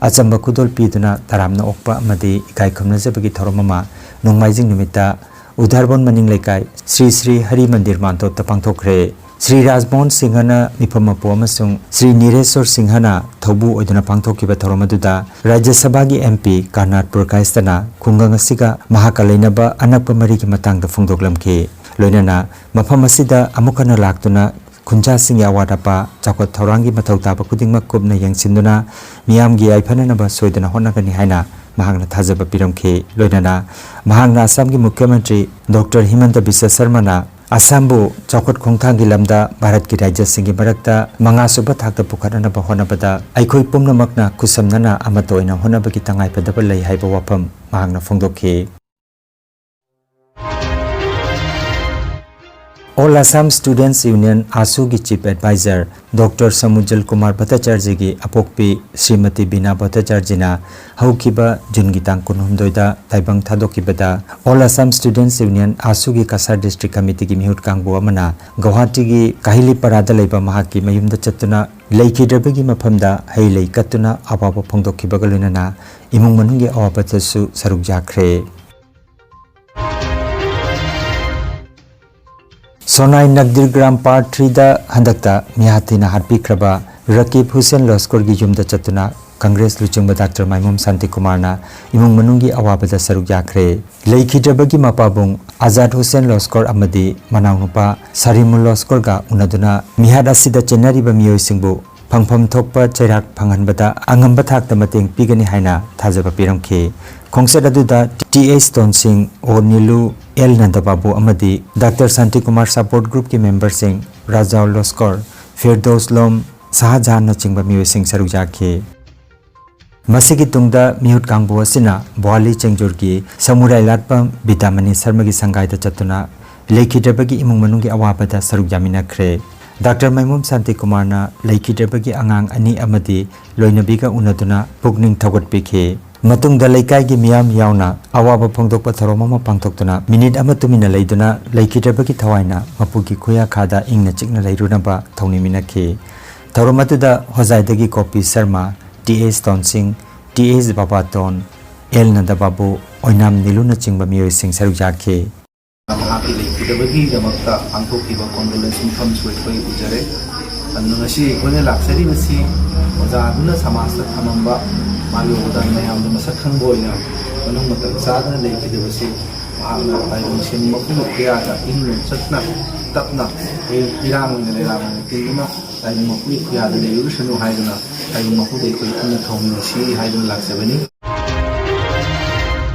ꯑꯆꯝꯕ ꯈꯨꯗꯣꯜ ꯄꯤꯗꯨꯅ ꯇꯔꯥꯝꯅ ꯑꯣꯛꯄ ꯑꯃꯗꯤ ꯏꯀꯥꯏ ꯈꯨꯝꯅꯖꯕꯒꯤ ꯊꯧꯔꯝ ꯑꯃ ꯅꯣꯡꯃꯥꯏꯖꯤꯡ ꯅꯨꯃꯤꯠꯇ ꯎꯗꯥꯔꯕꯣꯟ ꯃꯅꯤꯡ ꯂꯩꯀꯥꯏ ꯁ꯭ꯔꯤ ꯁ꯭ꯔꯤ ꯍꯔꯤ ꯃꯟꯗꯤꯔ ꯃꯥꯟꯗꯣꯞꯇ ꯄꯥꯡꯊꯣꯛꯈ꯭ꯔꯦ꯫ ꯁ꯭ꯔꯤ ꯔꯥꯖꯃꯣꯍꯟ ꯁꯤꯡꯍꯅ ꯃꯤꯐꯝ ꯃꯄꯨ ꯑꯃꯁꯨꯡ ꯁ꯭ꯔꯤ ꯅꯤꯔꯦꯁꯣꯔ ꯁꯤꯡꯍꯅ ꯊꯧꯕꯨ ꯑꯣꯏꯗꯨꯅ ꯄꯥꯡꯊꯣꯛꯈꯤꯕ ꯊꯧꯔꯝ ꯑꯗꯨꯗ ꯔꯥꯖ꯭ꯌ ꯁꯚꯥꯒꯤ ꯑꯦꯝ ꯄꯤ ꯀꯔꯅꯥꯠ ꯄꯨꯔꯀꯥꯏꯁꯇꯅ ꯈꯨꯡꯒꯪ ꯑꯁꯤꯒ ꯃꯍꯥꯛꯀ ꯂꯩꯅꯕ ꯑꯅꯛꯄ ꯃꯔꯤꯒꯤ ꯃꯇꯥꯡꯗ ꯐꯣꯡꯗꯣꯛꯂꯝꯈꯤ꯫ ꯂꯣꯏꯅꯅ ꯃꯐꯝ ꯑꯁꯤꯗ ꯑꯃꯨꯛ ꯍꯟꯅ ꯂꯥꯛꯇꯨꯅ ꯈꯨꯟꯖꯥꯁꯤꯡꯒꯤ ꯑꯋꯥꯠ ꯑꯄꯥ, ꯆꯥꯎꯈꯠ ꯊꯧꯔꯥꯡꯒꯤ ꯃꯊꯧ ꯇꯥꯕ ꯈꯨꯗꯤꯡꯃꯛ ꯀꯨꯞꯅ ꯌꯦꯡꯁꯤꯟꯗꯨꯅ ꯃꯤꯌꯥꯝꯒꯤ ꯌꯥꯏꯐꯅꯅꯕ ꯁꯣꯏꯗꯅ ꯍꯣꯠꯅꯒꯅꯤ ꯍꯥꯏꯅ ꯃꯍꯥꯛꯅ ꯊꯥꯖꯕ ꯄꯤꯔꯝꯈꯤ꯫ ꯂꯣꯏꯅꯅ ꯃꯍꯥꯛꯅ ꯑꯁꯥꯝꯒꯤ ꯃꯨꯈ꯭ꯌ ꯃꯟꯇ꯭ꯔꯤ ꯗꯣꯛꯇꯔ ꯍꯤꯃꯟꯇ ꯕꯤꯁ꯭ꯋ ꯁꯔꯃꯅ ꯑꯁꯥꯝꯕꯨ ꯆꯥꯎꯈꯠ ꯈꯣꯡꯊꯥꯡꯒꯤ ꯂꯝꯗ ꯚꯥꯔꯠꯀꯤ ꯔꯥꯖ꯭ꯌꯁꯤꯡꯒꯤ ꯃꯔꯛꯇ ꯃꯉꯥꯁꯨꯕ ꯊꯥꯛꯇ ꯄꯨꯈꯠꯅꯅꯕ ꯍꯣꯠꯅꯕꯗ ꯑꯩꯈꯣꯏ ꯄꯨꯝꯅꯃꯛꯅ ꯈꯨꯠꯁꯝꯅꯅ ꯑꯃꯠꯇ ꯑꯣꯏꯅ ꯍꯣꯠꯅꯕꯒꯤ ꯇꯉꯥꯏꯐꯗꯕ ꯂꯩ ꯍꯥꯏꯕ ꯋꯥꯐꯝ ꯃꯍꯥꯛꯅ ꯐꯣꯡꯗꯣꯛꯈꯤ꯫ All Assam Students Union, ꯑꯥꯁꯨꯒꯤ Chief Advisor doctor Samujjal Kumar ꯚꯠꯇꯥꯆꯥꯔꯖꯤꯒꯤ ꯑꯄꯣꯛꯄꯤ ꯁ꯭ꯔꯤꯃꯇꯤ ꯕꯤꯅꯥ ꯚꯠꯇꯥꯆꯥꯔꯖꯤꯅ ꯍꯧꯈꯤꯕ ꯖꯨꯟꯒꯤ ꯇꯥꯡ ꯀꯨꯟꯍꯨꯝꯗꯣꯏꯗ ꯇꯥꯏꯕꯪ ꯊꯥꯗꯣꯛꯈꯤꯕꯗ All Assam Students Union, ꯑꯥꯁꯨꯒꯤ Cachar District Committeeꯒꯤ ꯃꯤꯍꯨꯠ ꯀꯥꯡꯕꯨ ꯑꯃꯅ ꯒꯧꯍꯥꯇꯤꯒꯤ ꯀꯥꯍꯤꯂꯤꯄꯔꯥꯗ ꯂꯩꯕ ꯃꯍꯥꯛꯀꯤ ꯃꯌꯨꯝꯗ ꯆꯠꯇꯨꯅ ꯂꯩꯈꯤꯗ꯭ꯔꯕꯒꯤ ꯃꯐꯝꯗ ꯍꯩ ꯂꯩ ꯀꯠꯇꯨꯅ ꯑꯋꯥꯕ ꯐꯣꯡꯗꯣꯛꯈꯤꯕꯒ ꯂꯣꯏꯅꯅ ꯏꯃꯨꯡ ꯃꯅꯨꯡꯒꯤ ꯑꯋꯥꯕꯗꯁꯨ ꯁꯔꯨꯛ ꯌꯥꯈ꯭ꯔꯦ꯫ ꯁꯣꯅꯥꯏ ꯅꯒꯗꯤꯔ ꯒ꯭ꯔꯥꯝ ꯄꯥꯔꯠ ꯊ꯭ꯔꯤꯗ ꯍꯟꯗꯛꯇ ꯃꯤꯍꯥꯠ ꯊꯤꯅ ꯍꯥꯠꯄꯤꯈ꯭ꯔꯕ ꯔꯀꯤꯕ ꯍꯨꯁꯦꯟ ꯂꯣꯁꯀꯣꯔꯒꯤ ꯌꯨꯝꯗ ꯆꯠꯇꯨꯅ ꯀꯪꯒ꯭ꯔꯦꯁ ꯂꯨꯆꯤꯡꯕ ꯗꯥꯛꯇꯔ ꯃꯥꯏꯃꯣꯝ ꯁꯥꯟꯇꯤꯀꯨꯃꯥꯔꯅ ꯏꯃꯨꯡ ꯃꯅꯨꯡꯒꯤ ꯑꯋꯥꯕꯗ ꯁꯔꯨꯛ ꯌꯥꯈ꯭ꯔꯦ꯫ ꯂꯩꯈꯤꯗ꯭ꯔꯕꯒꯤ ꯃꯄꯥꯕꯨꯡ ꯑꯖꯥꯗ ꯍꯨꯁꯦꯟ ꯂꯣꯁꯀꯣꯔ ꯑꯃꯗꯤ ꯃꯅꯥꯎꯅꯨꯄꯥ ꯁꯔꯤꯃꯨꯜ ꯂꯣꯁꯀꯣꯔꯒ ꯎꯅꯗꯨꯅ ꯃꯤꯍꯥꯠ ꯑꯁꯤꯗ ꯆꯦꯟꯅꯔꯤꯕ ꯃꯤꯑꯣꯏꯁꯤꯡꯕꯨ ꯐꯪꯐꯝ ꯊꯣꯛꯄ ꯆꯩꯔꯥꯛ ꯐꯪꯍꯟꯕꯗ ꯑꯉꯝꯕ ꯊꯥꯛꯇ ꯃꯇꯦꯡ ꯄꯤꯒꯅꯤ ꯍꯥꯏꯅ ꯊꯥꯖꯕ ꯄꯤꯔꯝꯈꯤ꯫ ꯈꯣꯡꯆꯠ ꯑꯗꯨꯗ ꯇꯤ ꯑꯦꯁ ꯇꯣꯟꯁꯤꯡ, ꯑꯣ ꯅꯤꯂꯨ, ꯑꯦꯜ ꯅꯟꯗꯕꯥꯕꯨ ꯑꯃꯗꯤ ꯗꯥꯛꯇꯔ ꯁꯥꯟꯇꯤꯀꯨꯃꯥꯔ ꯁꯄꯣꯔꯠ ꯒ꯭ꯔꯨꯞꯀꯤ ꯃꯦꯝꯕꯔꯁꯤꯡ ꯔꯥꯖꯥꯎ ꯂꯣꯁꯀꯣꯔ, ꯐꯤꯔꯗꯣꯁ ꯂꯣꯝ, ꯁꯥꯍꯖꯍꯥꯟꯅꯆꯤꯡꯕ ꯃꯤꯑꯣꯏꯁꯤꯡ ꯁꯔꯨꯛ ꯌꯥꯈꯤ꯫ ꯃꯁꯤꯒꯤ ꯇꯨꯡꯗ ꯃꯤꯍꯨꯠ ꯀꯥꯡꯕꯨ ꯑꯁꯤꯅ ꯚꯣꯋꯥꯂꯤ ꯆꯦꯡꯖꯨꯔꯒꯤ ꯁꯃꯨꯔꯥꯏ ꯂꯥꯠꯄꯝ ꯕꯤꯗ꯭ꯌꯥꯃꯅꯤ ꯁꯔꯃꯒꯤ ꯁꯪꯒꯥꯏꯗ ꯆꯠꯇꯨꯅ ꯂꯩꯈꯤꯗ꯭ꯔꯕꯒꯤ ꯏꯃꯨꯡ ꯃꯅꯨꯡꯒꯤ ꯑꯋꯥꯕꯗ ꯁꯔꯨꯛ ꯌꯥꯃꯤꯟꯅꯈ꯭ꯔꯦ꯫ ꯗꯥꯛꯇꯔ ꯃꯥꯏꯃꯣꯝ ꯁꯥꯟꯇꯤꯀꯨꯃꯥꯔꯅ ꯂꯩꯈꯤꯗ꯭ꯔꯕꯒꯤ ꯑꯉꯥꯡ ꯑꯅꯤ ꯑꯃꯗꯤ ꯂꯣꯏꯅꯕꯤꯒ ꯎꯅꯗꯨꯅ ꯄꯨꯛꯅꯤꯡ ꯊꯧꯒꯠꯄꯤꯈꯤ꯫ ꯃꯇꯨꯡꯗ ꯂꯩꯀꯥꯏꯒꯤ ꯃꯤꯌꯥꯝ ꯌꯥꯎꯅ ꯑꯋꯥꯕ ꯐꯣꯡꯗꯣꯛꯄ ꯊꯧꯔꯝ ꯑꯃ ꯄꯥꯡꯊꯣꯛꯇꯨꯅ ꯃꯤꯅꯤꯠ ꯑꯃ ꯇꯨꯃꯤꯟꯅ ꯂꯩꯗꯨꯅ ꯂꯩꯈꯤꯗ꯭ꯔꯕꯒꯤ ꯊꯋꯥꯏꯅ ꯃꯄꯨꯒꯤ ꯈꯨꯌꯥꯈꯥꯗ ꯏꯪꯅ ꯆꯤꯛꯅ ꯂꯩꯔꯨꯅꯕ ꯊꯧꯅꯤꯃꯤꯟꯅꯈꯤ꯫ ꯊꯧꯔꯝ ꯑꯗꯨꯗ ꯍꯣꯖꯥꯏꯗꯒꯤ ꯀꯣꯄꯤ ꯁꯔꯃ, ꯇꯤ ꯑꯦꯁ ꯇꯣꯟꯁꯤꯡ, ꯇꯤ ꯑꯦꯁ ꯕꯕꯥꯇꯣꯟ, ꯑꯦꯜ ꯅꯟꯗꯕꯥꯕꯨ, ꯑꯣꯏꯅꯥꯝ ꯅꯤꯂꯨꯅꯆꯤꯡꯕ ꯃꯤꯑꯣꯏꯁꯤꯡ ꯁꯔꯨꯛ ꯌꯥꯈꯤ꯫ ꯃꯍꯥꯛꯀꯤ ꯂꯩꯈꯤꯗꯕꯒꯤꯗꯃꯛꯇ ꯄꯥꯡꯊꯣꯛꯈꯤꯕ ꯀꯣꯟꯗꯣꯂꯦꯟꯁ ꯃꯤꯐꯝꯁꯨ ꯑꯩꯈꯣꯏ ꯎꯖꯔꯦ꯫ ꯑꯗꯨꯅ ꯉꯁꯤ ꯑꯩꯈꯣꯏꯅ ꯂꯥꯛꯆꯔꯤꯕꯁꯤ ꯑꯣꯖꯥꯗꯨꯅ ꯁꯃꯥꯖꯇ ꯊꯝꯃꯝꯕ ꯃꯥꯒꯤ ꯑꯣꯖꯥ ꯃꯌꯥꯝꯗ ꯃꯁꯛ ꯈꯪꯕ ꯑꯣꯏꯅ ꯃꯅꯨꯡ ꯃꯇꯝ ꯆꯥꯗꯅ ꯂꯩꯈꯤꯗꯕꯁꯤ ꯃꯍꯥꯛꯅ ꯇꯥꯏꯕꯪ ꯁꯦꯝꯕ ꯃꯄꯨꯒꯤ ꯈꯨꯌꯥꯗ ꯏꯪꯅ ꯆꯠꯅ ꯇꯞꯅ ꯏꯔꯥꯡ ꯑꯣꯏꯅ ꯂꯩꯔꯥꯡ ꯑꯣꯏꯅ ꯇꯤꯡꯗꯨꯅ ꯇꯥꯏꯕꯪ ꯃꯄꯨꯒꯤ ꯈꯨꯌꯥꯗ ꯂꯩꯔꯨꯔꯁꯅꯨ ꯍꯥꯏꯗꯨꯅ ꯇꯥꯏꯕꯪ ꯃꯄꯨꯗ ꯑꯩꯈꯣꯏ ꯄꯨꯟꯅ ꯊꯧꯃꯤꯟꯅꯁꯤ ꯍꯥꯏꯗꯨꯅ ꯂꯥꯛꯆꯕꯅꯤ꯫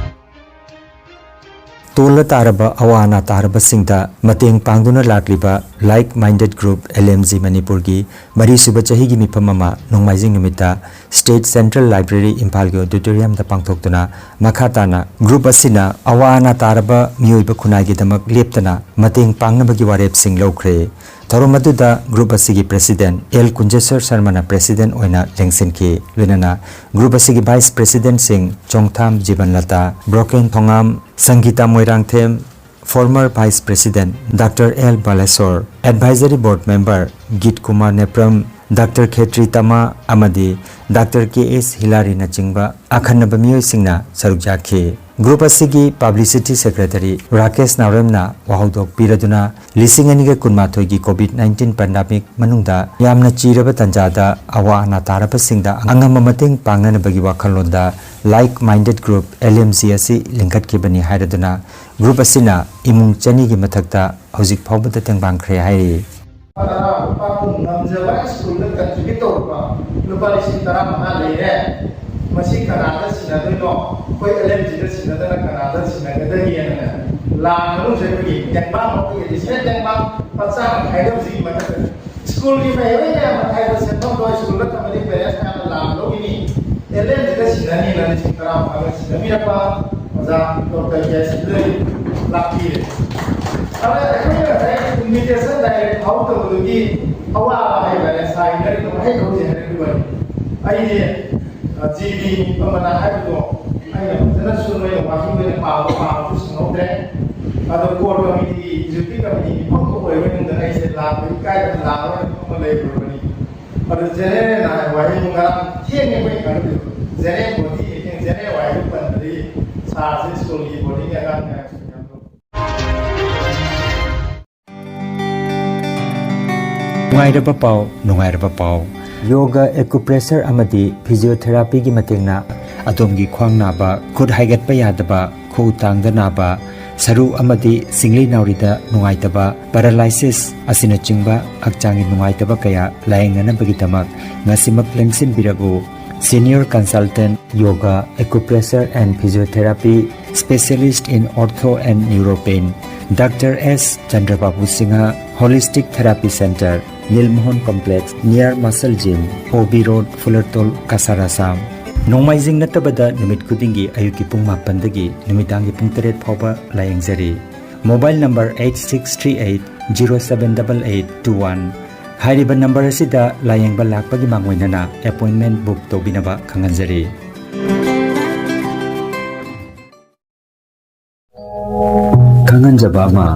ꯇꯣꯜꯂ ꯇꯥꯔꯕ ꯑꯋꯥ ꯑꯅꯥ ꯇꯥꯔꯕꯁꯤꯡꯗ ꯃꯇꯦꯡ ꯄꯥꯡꯗꯨꯅ ꯂꯥꯛꯂꯤꯕ Like Minded Group, L M G ꯃꯅꯤꯄꯨꯔꯒꯤ ꯃꯔꯤꯁꯨꯕ ꯆꯍꯤꯒꯤ ꯃꯤꯐꯝ ꯑꯃ ꯅꯣꯡꯃꯥꯏꯖꯤꯡ ꯅꯨꯃꯤꯠꯇ State Central Library ꯏꯝꯐꯥꯜꯒꯤ auditoriumꯗ ꯄꯥꯡꯊꯣꯛꯇꯨꯅ ꯃꯈꯥ ꯇꯥꯅ group ꯑꯁꯤꯅ ꯑꯋꯥ ꯑꯅꯥ ꯇꯥꯔꯕ ꯃꯤꯑꯣꯏꯕ ꯈꯨꯟꯅꯥꯏꯒꯤꯗꯃꯛ ꯂꯦꯞꯇꯅ ꯃꯇꯦꯡ ꯄꯥꯡꯅꯕꯒꯤ ꯋꯥꯔꯦꯞꯁꯤꯡ ꯂꯧꯈ꯭ꯔꯦ꯫ ꯊꯧꯔꯝ ꯑꯗꯨꯗ group ꯑꯁꯤꯒꯤ president ꯑꯦꯜ ꯀꯨꯟꯖꯦꯁ꯭ꯋꯔ ꯁꯔꯃꯅ president ꯑꯣꯏꯅ ꯂꯦꯡꯁꯤꯟꯈꯤ꯫ ꯂꯣꯏꯅꯅ group ꯑꯁꯤꯒꯤ vice presidentꯁꯤꯡ ꯆꯣꯡꯊꯥꯝ ꯖꯤꯕꯟꯂꯇꯥ, ꯕ꯭ꯔꯣꯀꯦꯟ Thongam, Sangita Moirangthem, former vice president doctor L Baleshor, advisory board member Geet Kumar Nepram, doctor Khetri Tama ꯑꯃꯗꯤ ꯗꯥꯛꯇꯔ ꯀꯦ ꯑꯦꯁ ꯍꯤꯂꯥꯔꯤꯅꯆꯤꯡꯕ ꯑꯈꯟꯅꯕ ꯃꯤꯑꯣꯏꯁꯤꯡꯅ ꯁꯔꯨꯛ ꯌꯥꯈꯤ꯫ ꯒ꯭ꯔꯨꯞ ꯑꯁꯤꯒꯤ ꯄꯕ꯭ꯂꯤꯁꯤꯇꯤ ꯁꯦꯀ꯭ꯔꯦꯇꯔꯤ ꯔꯥꯀꯦꯁ ꯅꯥꯎꯔꯦꯝꯅ ꯋꯥꯍꯧꯗꯣꯛ ꯄꯤꯔꯗꯨꯅ, ꯂꯤꯁꯤꯡ ꯑꯅꯤꯒ ꯀꯨꯟꯃꯥꯊꯣꯏꯒꯤ ꯀꯣꯚꯤꯗ ꯅꯥꯏꯟꯇꯤꯟ ꯄꯦꯟꯗꯥꯃꯤꯛ ꯃꯅꯨꯡꯗ ꯌꯥꯝꯅ ꯆꯤꯔꯕ ꯇꯥꯟꯖꯥꯗ ꯑꯋꯥ ꯑꯅꯥ ꯇꯥꯔꯕꯁꯤꯡꯗ ꯑꯉꯝꯕ ꯃꯇꯦꯡ ꯄꯥꯡꯅꯅꯕꯒꯤ ꯋꯥꯈꯜꯂꯣꯟꯗ like minded group, L M G, ꯑꯁꯤ ꯂꯤꯡꯈꯠꯈꯤꯕꯅꯤ ꯍꯥꯏꯔꯗꯨꯅ, ꯒ꯭ꯔꯨꯞ ꯑꯁꯤꯅ ꯏꯃꯨꯡ ꯆꯅꯤꯒꯤ ꯃꯊꯛꯇ ꯍꯧꯖꯤꯛ ꯐꯥꯎꯕꯗ ꯇꯦꯡꯕꯥꯡꯈ꯭ꯔꯦ ꯍꯥꯏꯔꯤ꯫ ꯇꯔꯥ ꯂꯨꯄꯥ ꯀꯨꯟ ꯉꯝꯖꯕ ꯁ꯭ꯀꯨꯜꯗ ꯀꯟꯇ꯭ꯔꯤꯕ꯭ꯌꯨꯠ ꯇꯧꯔꯨꯕ ꯂꯨꯄꯥ ꯂꯤꯁꯤꯡ ꯇꯔꯥꯃꯉꯥ ꯂꯩꯔꯦ꯫ ꯃꯁꯤ ꯀꯅꯥꯗ ꯁꯤꯟꯅꯗꯣꯏꯅꯣ? ꯑꯩꯈꯣꯏ ꯑꯦꯜ ꯑꯦꯝ ꯖꯤꯗ ꯁꯤꯟꯅꯗꯅ ꯀꯅꯥꯗ ꯁꯤꯟꯅꯒꯗꯒꯦꯅꯅꯦ, ꯂꯥꯟ ꯃꯅꯨꯡꯁꯤꯗ ꯑꯩꯈꯣꯏꯒꯤ ꯇꯦꯡꯕꯥꯡ, ꯑꯩꯈꯣꯏꯒꯤ ꯂꯤꯁꯤꯡ ꯇꯦꯡꯕꯥꯡ ꯂꯨꯄꯥ ꯆꯥꯝꯃ ꯈꯥꯏꯗꯕꯁꯤꯒꯤ ꯃꯊꯛꯇ ꯁ꯭ꯀꯨꯜꯒꯤ ꯃꯍꯩꯔꯣꯏ ꯃꯌꯥꯝꯅ ꯈꯥꯏꯕ ꯁꯦꯟꯐꯝꯗꯣ ꯁ꯭ꯀꯨꯜꯗ ꯊꯝꯃꯗꯤ ꯄꯦꯔꯦꯟꯁ ꯃꯌꯥꯝꯅ ꯂꯥꯟ ꯂꯧꯈꯤꯅꯤ꯫ ꯑꯦꯜ ꯑꯦꯝ ꯖꯤꯗ ꯁꯤꯟꯅꯅꯤꯅ ꯂꯤꯁꯤꯡ ꯇꯔꯥꯃꯉꯥ ꯁꯤꯟꯅꯕꯤꯔꯛꯄ ꯑꯣꯖꯥ ꯗꯣꯛꯇꯔ ꯀꯦ ꯑꯦꯁ ꯁꯤꯗꯔꯤ ꯂꯥꯛꯄꯤꯔꯦ꯫ ꯑꯗ ꯑꯩꯈꯣꯏꯅ ꯉꯁꯥꯏ ꯏꯟꯚꯤꯇꯦꯁꯟ ꯗꯥꯏꯔꯦꯛ ꯐꯥꯎꯗꯕꯗꯨꯒꯤ ꯑꯋꯥꯕ ꯍꯥꯏꯇꯥꯔꯦ, ꯁꯥꯏꯅꯔꯤꯕ ꯋꯥꯍꯩ ꯈꯔꯁꯦ ꯍꯥꯏꯔꯛꯄꯤꯕ ꯋꯥꯅꯤ꯫ ꯑꯩꯗꯤ, ꯑ, ꯖꯤ ꯕꯤ ꯑꯃꯅ ꯍꯥꯏꯕꯗꯣ ꯑꯩꯅ ꯐꯖꯅꯁꯨ ꯅꯣꯏꯅ ꯋꯥꯍꯩ ꯑꯣꯏꯅ ꯄꯥꯕ ꯄꯥꯕꯁꯨ ꯁꯪꯍꯧꯗ꯭ꯔꯦ꯫ ꯑꯗꯣ ꯀꯣꯔ ꯀꯃꯤꯇꯤꯒꯤ, ꯑꯦꯛꯖꯤꯀ꯭ꯌꯨꯇꯤꯚ ꯀꯃꯤꯇꯤꯒꯤ ꯃꯤꯐꯝ ꯑꯃ ꯑꯣꯏꯕ ꯃꯇꯝꯗ ꯑꯩꯁꯦ ꯂꯥꯛꯄ ꯏꯀꯥꯏꯗꯅ ꯂꯥꯛꯑꯔꯣꯏ ꯑꯃ ꯂꯩꯔꯨꯔꯕꯅꯤ꯫ ꯑꯗꯨ ꯖꯦꯅꯦꯔꯦꯜꯅ ꯍꯥꯏꯕ ꯋꯥꯍꯩ ꯉꯔꯥꯡ ꯊꯦꯡꯉꯦ ꯑꯩꯈꯣꯏ ꯈꯪꯗꯦ꯫ ꯖꯦꯅꯦꯔꯦꯜ ꯕꯣꯗꯤ ꯃꯤꯇꯤꯡ, ꯖꯦꯅꯦꯔꯦꯜ ꯋꯥꯍꯩꯗꯨ ꯄꯟꯕꯗꯒꯤ ꯁꯥꯔꯁꯦ ꯁ꯭ꯀꯨꯜꯒꯤ ꯕꯣꯔꯗꯤꯡꯒꯤ ꯑꯉꯥꯡ ꯃꯌꯥꯝꯁꯤꯡ ꯌꯥꯝ ꯅꯨꯡꯉꯥꯏꯔꯕ ꯄꯥꯎ, ꯅꯨꯡꯉꯥꯏꯔꯕ ꯄꯥꯎ꯫ ꯌꯣꯒ, ꯑꯦꯀꯨꯄ꯭ꯔꯦꯁꯔ ꯑꯃꯗꯤ ꯐꯤꯖꯤꯑꯣꯊꯦꯔꯥꯄꯤꯒꯤ ꯃꯇꯦꯡꯅ ꯑꯗꯣꯝꯒꯤ ꯈ꯭ꯋꯥꯡ ꯅꯥꯕ, ꯈꯨꯠ ꯍꯥꯏꯒꯠꯄ ꯌꯥꯗꯕ, ꯈꯨꯎ ꯇꯥꯡꯗ ꯅꯥꯕ, ꯁꯔꯨ ꯑꯃꯗꯤ ꯁꯤꯡꯂꯤ ꯅꯥꯎꯔꯤꯗ ꯅꯨꯡꯉꯥꯏꯇꯕ, ꯄꯦꯔꯥꯂꯥꯏꯁꯤꯁ ꯑꯁꯤꯅꯆꯤꯡꯕ ꯍꯛꯆꯥꯡꯒꯤ ꯅꯨꯡꯉꯥꯏꯇꯕ ꯀꯌꯥ ꯂꯥꯌꯦꯡꯅꯅꯕꯒꯤꯗꯃꯛ ꯉꯁꯤꯃꯛ ꯂꯦꯡꯁꯤꯟꯕꯤꯔꯛꯎ꯫ Senior Consultant Yoga, Acupressure and Physiotherapy, Specialist in Ortho and Neuropain, Doctor S Chandrababu Singha, Holistic Therapy Center, Nilmohan Complex, near Muscle Gym, O B Road, Fulartol, Cachar, Assam꯫ ꯅꯣꯡꯃꯥꯏꯖꯤꯡ ꯅꯠꯇꯕꯗ ꯅꯨꯃꯤꯠ ꯈꯨꯗꯤꯡꯒꯤ ꯑꯌꯨꯛꯀꯤ ꯄꯨꯡ ꯃꯥꯄꯟꯗꯒꯤ ꯅꯨꯃꯤꯗꯥꯡꯒꯤ ꯄꯨꯡ ꯇꯔꯦꯠ ꯐꯥꯎꯕ ꯂꯥꯌꯦꯡꯖꯔꯤ꯫ Mobile number eight six three eight zero seven double eight two one꯫ ꯍꯥꯏꯔꯤꯕ ꯅꯝꯕꯔ ꯑꯁꯤꯗ ꯂꯥꯌꯦꯡꯕ ꯂꯥꯛꯄꯒꯤ ꯃꯥꯡꯑꯣꯏꯅꯅ ꯑꯦꯄꯣꯏꯟꯃꯦꯟ ꯕꯨꯛ ꯇꯧꯕꯤꯅꯕ ꯈꯪꯍꯟꯖꯔꯤ꯫ ꯈꯪꯍꯟꯖꯕ ꯑꯃ,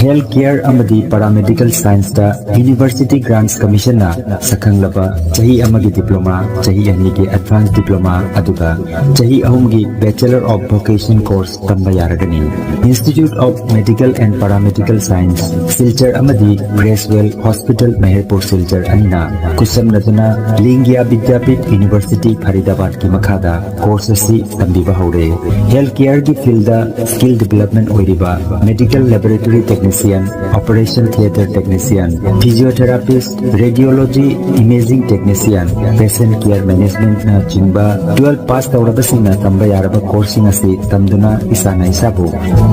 ꯍꯦꯜꯊ ꯀꯦꯌꯔ ꯑꯃꯗꯤ ꯄꯦꯔꯥꯃꯦꯗꯤꯀꯦꯜ ꯁꯥꯏꯟꯁꯇ ꯌꯨꯅꯤꯚꯔꯁꯤꯇꯤ ꯒ꯭ꯔꯥꯟꯠꯁ ꯀꯃꯤꯁꯟꯅ ꯁꯛꯈꯪꯂꯕ ꯆꯍꯤ ꯑꯃꯒꯤ ꯗꯤꯄ꯭ꯂꯣꯃꯥ, ꯆꯍꯤ ꯑꯅꯤꯒꯤ ꯑꯦꯗꯚꯥꯟꯁ ꯗꯤꯄ꯭ꯂꯣꯃꯥ, ꯑꯗꯨꯒ ꯆꯍꯤ ꯑꯍꯨꯝꯒꯤ ꯕꯦꯆꯦꯂꯔ ꯑꯣꯐ ꯚꯣꯀꯦꯁꯟ ꯀꯣꯔꯁ ꯇꯝꯕ ꯌꯥꯔꯒꯅꯤ꯫ Institute of Medical and Paramedical Science, Silchar ꯑꯃꯗꯤ ꯒ꯭ꯔꯦꯁꯋꯦꯜ ꯍꯣꯁꯄꯤꯇꯥꯜ, ꯃꯦꯍꯔꯄꯨꯔ, ꯁꯤꯜꯆꯔ ꯑꯅꯤꯅ ꯈꯨꯠꯁꯝꯅꯗꯨꯅ ꯂꯤꯡꯒꯤꯌꯥ ꯕꯤꯗ꯭ꯌꯥꯄꯤꯊ ꯌꯨꯅꯤꯚꯔꯁꯤꯇꯤ, ꯐꯔꯤꯗꯥꯕꯥꯗꯀꯤ ꯃꯈꯥꯗ ꯀꯣꯔꯁ ꯑꯁꯤ ꯇꯝꯕꯤꯕ ꯍꯧꯔꯦ꯫ ꯍꯦꯜꯊ ꯀꯦꯌꯔꯒꯤ ꯐꯤꯜꯗ ꯁ꯭ꯀꯤꯜ ꯗꯤꯕꯦꯂꯞꯃꯦꯟ ꯑꯣꯏꯔꯤꯕ medical laboratory technician, operation theatre technician, physiotherapist, radiology, imaging technician, patient care ꯃꯦꯅꯦꯖꯃꯦꯟꯠꯅꯆꯤꯡꯕ ꯇꯨꯋꯦꯜꯐ ꯄꯥꯁ ꯇꯧꯔꯕꯁꯤꯡꯅ ꯇꯝꯕ ꯌꯥꯔꯕ ꯀꯣꯔꯁꯁꯤꯡ ꯑꯁꯤ ꯇꯝꯗꯨꯅ ꯏꯁꯥꯅ ꯏꯁꯥꯕꯨ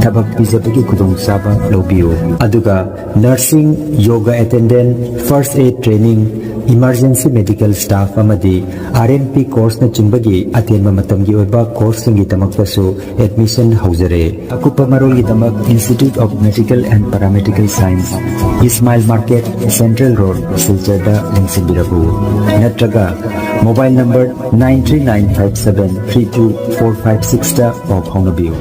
ꯊꯕꯛ ꯄꯤꯖꯕꯒꯤ ꯈꯨꯗꯣꯡꯆꯥꯕ ꯂꯧꯕꯤꯌꯨ꯫ ꯑꯗꯨꯒ nursing, yoga attendant, first aid training, emergency medical staff ꯑꯃꯗꯤ ꯑꯥꯔ ꯑꯦꯟ ꯄꯤ ꯀꯣꯔꯁꯅꯆꯤꯡꯕꯒꯤ ꯑꯇꯦꯟꯕ ꯃꯇꯝꯒꯤ ꯑꯣꯏꯕ ꯀꯣꯔꯁꯁꯤꯡꯒꯤꯗꯃꯛꯇꯁꯨ ꯑꯦꯗꯃꯤꯁꯟ ꯍꯧꯖꯔꯦ꯫ ꯑꯀꯨꯞꯄ ꯃꯔꯣꯜꯒꯤꯗꯃꯛ Institute of Medical and Paramedical Science, Ismail market, central road, ꯁꯤꯜꯆꯔꯗ ꯂꯦꯡꯁꯤꯟꯕꯤꯔꯛꯎ, ꯅꯠꯇ꯭ꯔꯒ mobile number nine three nine five seven three two four five sixꯇ ꯄꯥꯎ ꯐꯥꯎꯅꯕꯤꯌꯨ꯫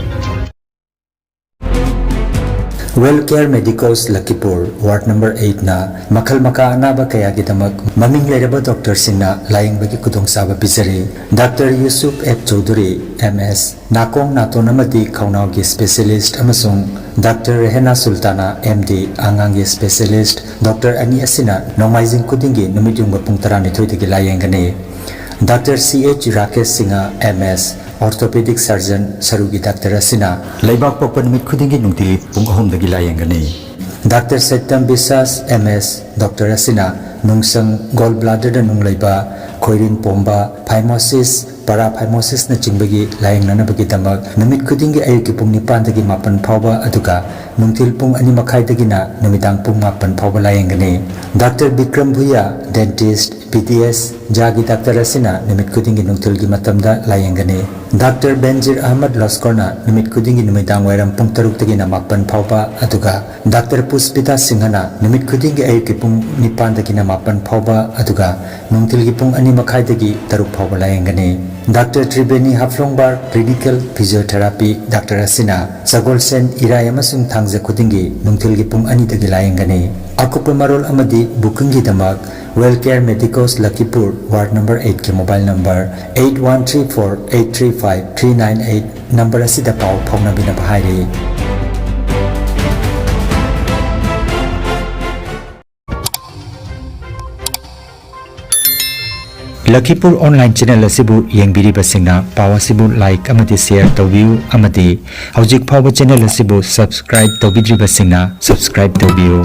Well Care Medicos Lakhipur, ward number ꯑꯩꯠꯅ ꯃꯈꯜ ꯃꯈꯥ ꯑꯅꯥꯕ ꯀꯌꯥꯒꯤꯗꯃꯛ ꯃꯃꯤꯡ ꯂꯩꯔꯕ ꯗꯣꯛꯇꯔꯁꯤꯡꯅ ꯂꯥꯌꯦꯡꯕꯒꯤ ꯈꯨꯗꯣꯡꯆꯥꯕ ꯄꯤꯖꯔꯤ꯫ Doctor Yusuf F Chaudhuri, M ꯑꯦꯁ, ꯅꯥꯀꯣꯡ ꯅꯥꯇꯣꯟ ꯑꯃꯗꯤ ꯈꯧꯅꯥꯎꯒꯤ ꯁ꯭ꯄꯦꯁꯤꯌꯦꯂꯤꯁ꯭ꯠ, ꯑꯃꯁꯨꯡ ꯗꯥꯛꯇꯔ ꯔꯦꯍꯦꯅꯥ ꯁꯨꯜꯇꯥꯅꯥ, ꯑꯦꯝ ꯗꯤ, ꯑꯉꯥꯡꯒꯤ ꯁ꯭ꯄꯦꯁꯤꯌꯦꯂꯤꯁ꯭ꯠ, ꯗꯣꯛꯇꯔ ꯑꯅꯤ ꯑꯁꯤꯅ ꯅꯣꯡꯃꯥꯏꯖꯤꯡ ꯈꯨꯗꯤꯡꯒꯤ ꯅꯨꯃꯤꯠ ꯌꯨꯡꯕ ꯄꯨꯡ ꯇꯔꯥꯅꯤꯊꯣꯏꯗꯒꯤ ꯂꯥꯌꯦꯡꯒꯅꯤ꯫ ꯗꯥꯛꯇꯔ ꯁꯤ ꯑꯩꯆ ꯔꯥꯀꯦꯁ ꯁꯤꯡꯍ, ꯑꯦꯝ ꯑꯦꯁ, ꯑꯣꯔꯊꯣꯄꯦꯗꯤꯛ ꯁꯔꯖꯟ, ꯁꯔꯨꯒꯤ ꯗꯥꯛꯇꯔ ꯑꯁꯤꯅ ꯂꯩꯕꯥꯛꯄꯣꯛꯄ ꯅꯨꯃꯤꯠ ꯈꯨꯗꯤꯡꯒꯤ ꯅꯨꯡꯇꯤꯒꯤ ꯄꯨꯡ ꯑꯍꯨꯝꯗꯒꯤ ꯂꯥꯌꯦꯡꯒꯅꯤ꯫ ꯗꯥꯛꯇꯔ ꯁꯩꯇꯝ ꯕꯤꯁ꯭ꯋꯥꯁ, ꯑꯦꯝ ꯑꯦꯁ, ꯗꯣꯛꯇꯔ ꯑꯁꯤꯅ ꯅꯨꯡꯁꯪ, ꯒꯣꯜ ꯕ꯭ꯂꯥꯗꯔꯗ ꯅꯨꯡ ꯂꯩꯕ, ꯈꯣꯏꯔꯤꯟ ꯄꯣꯝꯕ, ꯐꯥꯏꯃꯣꯁꯤꯁ, ꯄꯔꯥꯐꯥꯏꯃꯣꯁꯤꯁꯅꯆꯤꯡꯕꯒꯤ ꯂꯥꯌꯦꯡꯅꯅꯕꯒꯤꯗꯃꯛ ꯅꯨꯃꯤꯠ ꯈꯨꯗꯤꯡꯒꯤ ꯑꯌꯨꯛꯀꯤ ꯄꯨꯡ ꯅꯤꯄꯥꯟꯗꯒꯤ ꯃꯥꯄꯟ ꯐꯥꯎꯕ, ꯑꯗꯨꯒ ꯅꯨꯡꯊꯤꯜ ꯄꯨꯡ ꯑꯅꯤ ꯃꯈꯥꯏꯗꯒꯤꯅ ꯅꯨꯃꯤꯗꯥꯡ ꯄꯨꯡ ꯃꯥꯄꯟ ꯐꯥꯎꯕ ꯂꯥꯌꯦꯡꯒꯅꯤ꯫ Doctor Bikram Bhuiya, dentist, B D S, ꯖꯥꯒꯤ ꯗꯥꯛꯇꯔ ꯑꯁꯤꯅ ꯅꯨꯃꯤꯠ ꯈꯨꯗꯤꯡꯒꯤ ꯅꯨꯡꯊꯤꯜꯒꯤ ꯃꯇꯝꯗ ꯂꯥꯌꯦꯡꯒꯅꯤ꯫ ꯗꯥꯛꯇꯔ ꯕꯦꯟꯖꯤꯔ ꯑꯍꯃꯗ ꯂꯣꯁꯀꯣꯔꯅ ꯅꯨꯃꯤꯠ ꯈꯨꯗꯤꯡꯒꯤ ꯅꯨꯃꯤꯗꯥꯡ ꯋꯥꯏꯔꯝ ꯄꯨꯡ ꯇꯔꯨꯛꯇꯒꯤꯅ ꯃꯥꯄꯟ ꯐꯥꯎꯕ, ꯑꯗꯨꯒ ꯗꯥꯛꯇꯔ ꯄꯨꯁꯄꯤꯇꯥ ꯁꯤꯡꯍꯅ ꯅꯨꯃꯤꯠ ꯈꯨꯗꯤꯡꯒꯤ ꯑꯌꯨꯛꯀꯤ ꯄꯨꯡ ꯅꯤꯄꯥꯟꯗꯒꯤꯅ ꯃꯥꯄꯟ ꯐꯥꯎꯕ, ꯑꯗꯨꯒ ꯅꯨꯡꯊꯤꯜꯒꯤ ꯄꯨꯡ ꯑꯅꯤ ꯃꯈꯥꯏꯗꯒꯤ ꯇꯔꯨꯛ ꯐꯥꯎꯕ ꯂꯥꯌꯦꯡꯒꯅꯤ꯫ Doctor Triveni ꯍꯥꯐ꯭ꯂꯣꯡꯕꯥꯔ clinical physiotherapy doctor ꯑꯁꯤꯅ ꯁꯒꯣꯜꯁꯦꯟ, ꯏꯔꯥꯏ ꯑꯃꯁꯨꯡ ꯊꯥꯡꯖ ꯈꯨꯗꯤꯡꯒꯤ ꯅꯨꯡꯊꯤꯜꯒꯤ ꯄꯨꯡ ꯑꯅꯤꯗꯒꯤ ꯂꯥꯌꯦꯡꯒꯅꯤ꯫ ꯑꯀꯨꯞꯄ ꯃꯔꯣꯜ ꯑꯃꯗꯤ ꯕꯨꯀꯤꯡꯒꯤꯗꯃꯛ Well Care Medicos Lakhipur, ward number ꯑꯩꯠꯀꯤ mobile number eight one three four eight three five three nine eight number ꯑꯁꯤꯗ ꯄꯥꯎ ꯐꯥꯎꯅꯕꯤꯅꯕ ꯍꯥꯏꯔꯤ꯫ ꯂꯈꯤꯄꯨꯔ ꯑꯣꯟꯂꯥꯏꯟ ꯆꯦꯅꯦꯜ ꯑꯁꯤꯕꯨ ꯌꯦꯡꯕꯤꯔꯤꯕꯁꯤꯡꯅ ꯄꯥꯎ ꯑꯁꯤꯕꯨ ꯂꯥꯏꯛ ꯑꯃꯗꯤ ꯁꯦꯌꯔ ꯇꯧꯕꯤꯌꯨ, ꯑꯃꯗꯤ ꯍꯧꯖꯤꯛ ꯐꯥꯎꯕ ꯆꯦꯅꯦꯜ ꯑꯁꯤꯕꯨ ꯁꯕꯁꯀ꯭ꯔꯥꯏꯕ ꯇꯧꯕꯤꯗ꯭ꯔꯤꯕꯁꯤꯡꯅ ꯁꯕꯁꯀ꯭ꯔꯥꯏꯕ ꯇꯧꯕꯤꯌꯨ꯫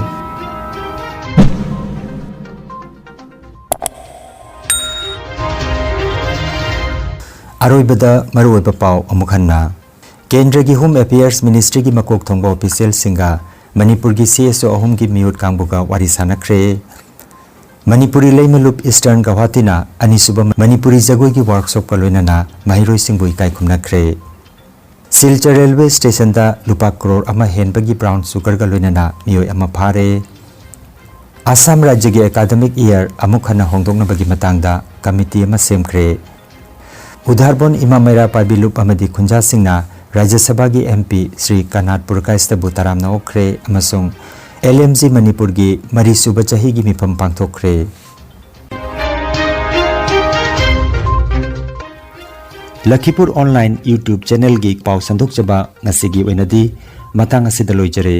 ꯑꯔꯣꯏꯕꯗ ꯃꯔꯨꯑꯣꯏꯕ ꯄꯥꯎ ꯑꯃꯨꯛ ꯍꯟꯅ꯫ ꯀꯦꯟꯗ꯭ꯔꯒꯤ ꯍꯣꯝ ꯑꯦꯐꯤꯌꯔꯁ ꯃꯤꯅꯤꯁꯇ꯭ꯔꯤꯒꯤ ꯃꯀꯣꯛ ꯊꯣꯡꯕ ꯑꯣꯐꯤꯁꯤꯌꯦꯜꯁꯤꯡꯒ ꯃꯅꯤꯄꯨꯔꯒꯤ ꯁꯤ ꯑꯦꯁ ꯑꯣ ꯑꯍꯨꯝꯒꯤ ꯃꯤꯑꯣꯠ ꯀꯥꯡꯕꯨꯒ ꯋꯥꯔꯤ ꯁꯥꯟꯅꯈ꯭ꯔꯦ꯫ ꯃꯅꯤꯄꯨꯔꯤ ꯂꯩꯃꯂꯨꯞ ꯏꯁꯇꯔꯟ ꯒꯧꯍꯥꯇꯤꯅ ꯑꯅꯤꯁꯨꯕ ꯃꯅꯤꯄꯨꯔꯤ ꯖꯒꯣꯏꯒꯤ ꯋꯥꯔꯛꯁꯣꯞꯀ ꯂꯣꯏꯅꯅ ꯃꯍꯩꯔꯣꯏꯁꯤꯡꯕꯨ ꯏꯀꯥꯏ ꯈꯨꯝꯅꯈ꯭ꯔꯦ꯫ ꯁꯤꯜꯆꯔ ꯔꯦꯜꯋꯦ ꯁ꯭ꯇꯦꯁꯟꯗ ꯂꯨꯄꯥ ꯀ꯭ꯔꯣꯔ ꯑꯃ ꯍꯦꯟꯕꯒꯤ ꯕ꯭ꯔꯥꯎꯟ ꯁꯨꯒꯔꯒ ꯂꯣꯏꯅꯅ ꯃꯤꯑꯣꯏ ꯑꯃ ꯐꯥꯔꯦ꯫ ꯑꯁꯥꯝ ꯔꯥꯖ꯭ꯌꯒꯤ ꯑꯦꯀꯥꯗꯃꯤꯛ ꯏꯌꯔ ꯑꯃꯨꯛ ꯍꯟꯅ ꯍꯣꯡꯗꯣꯛꯅꯕꯒꯤ ꯃꯇꯥꯡꯗ ꯀꯃꯤꯇꯤ ꯑꯃ ꯁꯦꯝꯈ꯭ꯔꯦ꯫ ꯎꯗꯥꯔꯕꯣꯟ ꯏꯃꯥ ꯃꯩꯔꯥ ꯄꯥꯏꯕꯤ ꯂꯨꯞ ꯑꯃꯗꯤ ꯈꯨꯟꯖꯥꯁꯤꯡꯅ ꯔꯥꯖ꯭ꯌ ꯁꯚꯥꯒꯤ ꯑꯦꯝ ꯄꯤ ꯁ꯭ꯔꯤ ꯀꯅꯥꯠ ꯄꯨꯔꯀꯥꯏꯁꯇꯕꯨ ꯇꯔꯥꯝꯅ ꯑꯣꯛꯈ꯭ꯔꯦ ꯑꯃꯁꯨꯡ ꯑꯦꯜ ꯑꯦꯝ ꯖꯤ ꯃꯅꯤꯄꯨꯔꯒꯤ ꯃꯔꯤꯁꯨꯕ ꯆꯍꯤꯒꯤ ꯃꯤꯐꯝ ꯄꯥꯡꯊꯣꯛꯈ꯭ꯔꯦ꯫ ꯂꯈꯤꯄꯨꯔ ꯑꯣꯟꯂꯥꯏꯟ YouTube ꯆꯦꯅꯦꯜꯒꯤ ꯄꯥꯎ ꯁꯟꯗꯣꯛꯆꯕ ꯉꯁꯤꯒꯤ ꯑꯣꯏꯅꯗꯤ ꯃꯇꯥꯡ ꯑꯁꯤꯗ ꯂꯣꯏꯖꯔꯦ꯫